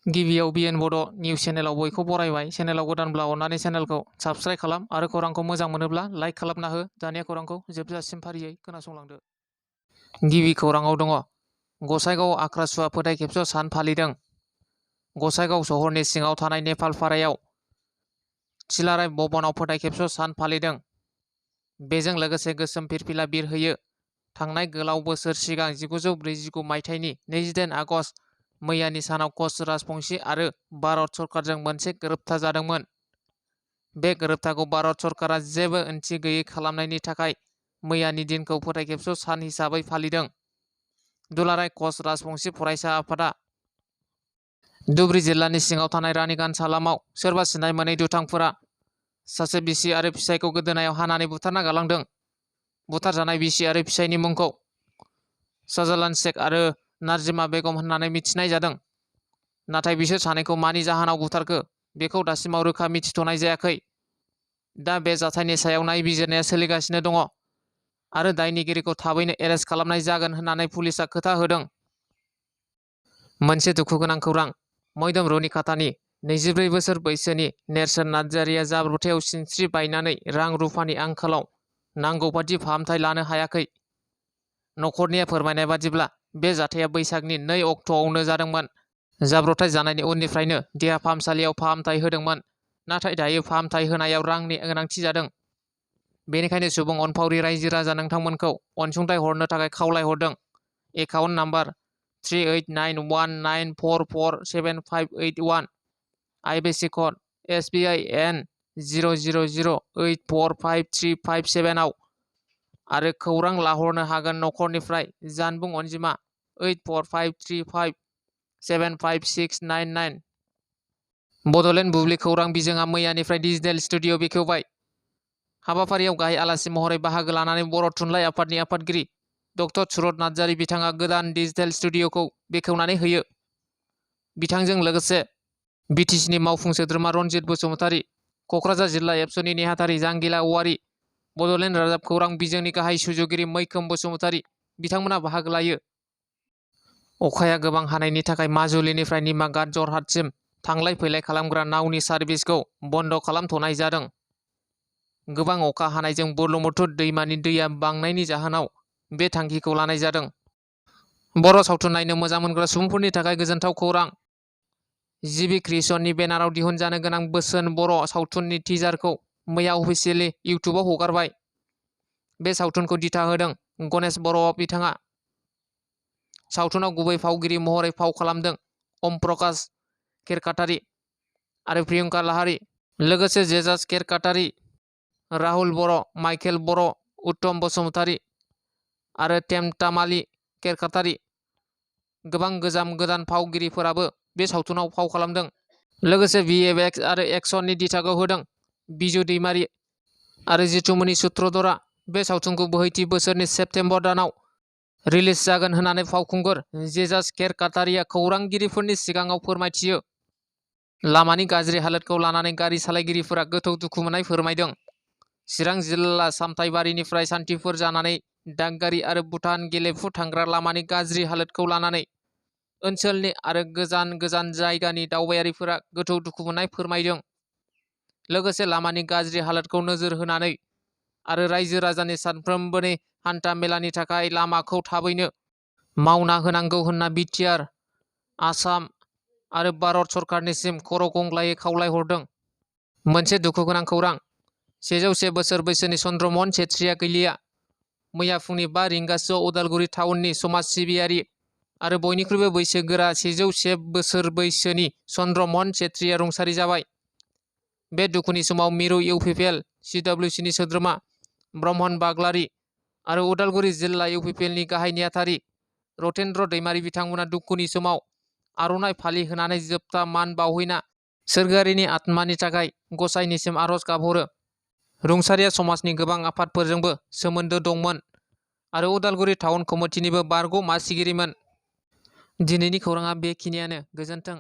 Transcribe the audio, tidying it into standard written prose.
गिबियाव बिएन बड' निउस चेनेलाव बयखौ बरायबाय। चेनेलाव गोदानब्ला अन्नानै चेनेलखौ साबस्क्राइब खालाम आरो खौरांखौ मोजां मोनोब्ला लाइक खालामना हो। दानिया खौरांखौ जोबजासिम फारियै खोनासंलांदो। गिबि खौराङाव दङ। गसाइगाव आख्रासुवा फोथाय खेबस' सान फालिदों। गसाइगाव सहरनि सिङाव थानाय नेपालपारायाव थिलाराय भबनाव फोथाय खेबस' सान फालिदों। बेजों लोगोसे गोसोम फिरफिला बिरहोयो। थांनाय गोलाव बोसोर सिगां 1949 मायथाइनि 28 आगस्ट मैयानि सानाव कच राजबंशी आरो भारत सरकारजों मोनसे गोरोबथा जादोंमोन। बे गोरोबथाखौ भारत सरकारा जेबो ओंथि गैयै खालामनायनि थाखाय मैयानि दिनखौ फोथाय खेबस' सान हिसाबै फालिदों। दुलाराय कच राजबंशी फरायसा आफादा धुबरी जिल्लानि सिङाव थानाय रानीगंज हालामाव सोरबा सिनाय मोनै दुथांफोरा सासे बिसि आरो फिसायखौ गोदोनायाव हानानै बुथारना गालांदों। बुथारजानाय बिसि आरो फिसायनि मुंखौ शाहजालाल शेख आरो नार्जिमा बेगम होननानै मिथिनाय जादों। नाथाय बिसोर सानैखौ मानि जाहोनाव बुथारखो बेखौ दासिमाव रोखा मिथिथ'नाय जायाखै। दा बे जाथायनि सायाव नायबिजिरनाया सोलिगासिनो दङ आरो दायनिगिरिखौ थाबैनो एरेस्ट खालामनाय जागोन होननानै पुलिसआ खोथा होदों। मोनसे दुखुगोनां खौरां। मैदोम रुनिखातानि 24 बोसोर बैसोनि नेरसोन नार्जारिया जाब्रबथायाव सिनस्रि बायनानै रां रुफानि आंखालाव नांगौ बादि फाहामथाय लानो हायाखै। न'खरनिया फोरमायनाय बादिब्ला बे जाथाया बैसागनि 2 अक्ट'आवनो जादोंमोन। जाब्रबथाय जानायनि उननिफ्रायनो देहा फाहामसालियाव फाहामथाय होदोंमोन। नाथाय दायो फाहामथाय होनायाव रांनि गोनांथि जादों। बेनिखायनो सुबुं अनफावरि रायजो राजा नोंथांमोनखौ अनसुंथाइ हरनो थाखाय खावलायहरदों। एकाउन्ट नाम्बार 3891144751, आइएफएससि कड SBIN 000845357 आव आरो खौरां लाहरनो हागोन। न'खरनिफ्राय जानबुं अनजिमा 8453575699। बड'लेण्ड बुब्लि खौरां बिजोङा मैयानिफ्राय डिजिटेल स्टुडिअ बेखेवबाय। हाबाफारियाव गाहाय आलासि महरै बाहागो लानानै बर' थुनलाइ आफादनि आफादगिरि डक्टर सुरत नार्जारि बिथाङा गोदान डिजिटेल स्टुडिअखौ बेखेवनानै होयो। बिथांजों लोगोसे बिटिसिनि मावफुं सोद्रोमा रनजित बसुमतारी, क'क्राझार जिल्ला एबसुनि नेहाथारि जांगिला औवारी, बड'लेण्ड रादाब खौरां बिजोंनि गाहाय सुजुगिरि मैखोम बसुमतारी बिथांमोना बाहागो लायो। अखाया गोबां हानायनि थाखाय माजुलिनिफ्राय निमाघाट जरहाटसिम थांलाय फैलाय खालामग्रा नावनि सार्भिसखौ बन्द' खालामथ'नाय जादों। गोबां अखा हानायजों बुरलुंबुथुर दैमानि दैया बांनायनि जाहोनाव बे थांखिखौ लानाय जादों। बर' सावथुन नायनो मोजां मोनग्रा सुबुंफोरनि थाखाय गोजोनथाव खौरां। जिबि क्रिएशननि बेनाराव दिहुनजानो गोनां बोसोन बर' सावथुननि टिजारखौ मैया अफिसियेलि इउटुबाव हगारबाय। बे सावथुनखौ दिथा होदों गणेश बर' बिथाङा। सावथुनाव गुबै फावगिरि महरै फाव खालामदों अम प्रकाश केरकाटारि आरो प्रियंका लाहारी। लोगोसे जेजाज केरकाटारि, राहुल बर', माइकेल बर', उत्तम बसुमतारी आरो टेमटामालि केरकाटारि। गोबां गोदान फावगिरिफोराबो बे सावथुनाव फाव खालामदों। लोगोसे VFX आरो एक्सननि दिथाखौ होदों बिजु दैमारि आरो जितुमनि सूत्रधरआ। बे सावथुनखौ बोहैथि बोसोरनि सेप्तेम्बर दानाव रिलिज जागोन होननानै फावखुंगुर जेजाज केरकाटारिया खौरांगिरिफोरनि सिगाङाव फोरमायथियो। लामानि गाज्रि हालोदखौ लानानै गारि सालायगिरिफोरा गोथौ दुखु मोननाय फोरमायदों। चिरां जिल्ला सामथाइबारिनिफ्राय सान्थिफुर जानानै दागगारि आरो भुटान गेलेफु थांग्रा लामानि गाज्रि हालोदखौ लानानै ओनसोलनि आरो गोजान जायगानि दावबायारिफोरा गोथौ दुखु मोननाय फोरमायदों। लोगोसे लामानि गाज्रि हालोदखौ नोजोर होनानै आरो रायजो राजानि सानफ्रोमबोनि हान्था मेलानि थाखाय लामाखौ थाबैनो मावना होनांगौ होनना बिटिआर, आसाम आरो भारत सरकारनिसिम खर' गंग्लायै खावलायहरदों। मोनसे दुखुगोनां खौरां। 101 बोसोर बैसोनि चन्द्रमहन छेत्रीया गैलिया। मैया फुंनि 5 रिंगासोआव उदालगुरि टाउननि समाज सिबियारि आरो बयनिख्रुइबो बैसोगोरा 101 बोसोर बैसोनि चन्द्रमहन छेत्रीया रुंसारि जाबाय। बे दुखुनि समाव मिरु इउपिपिएल CWCनि सोद्रोमा ब्रह्मन बाग्लारि आरो उदालगुरि जिल्ला इउपिपिएलनि गाहाय नेहाथारि रतेन्द्र दैमारि बिथांमोना दुखुनि समाव आर'नाइ फालि होनानै जोबथा मान बावहैना सोरगोआरिनि आत्मानि थाखाय गसाइनिसिम आर'ज गाबहरो। रुंसारिया समाजनि गोबां आफादफोरजोंबो सोमोन्दो दंमोन आरो उदालगुरि टाउन कमिटिनिबो बारग' मासिगिरिमोन। दिनैनि खौराङा बेखिनियानो। गोजोन्थों।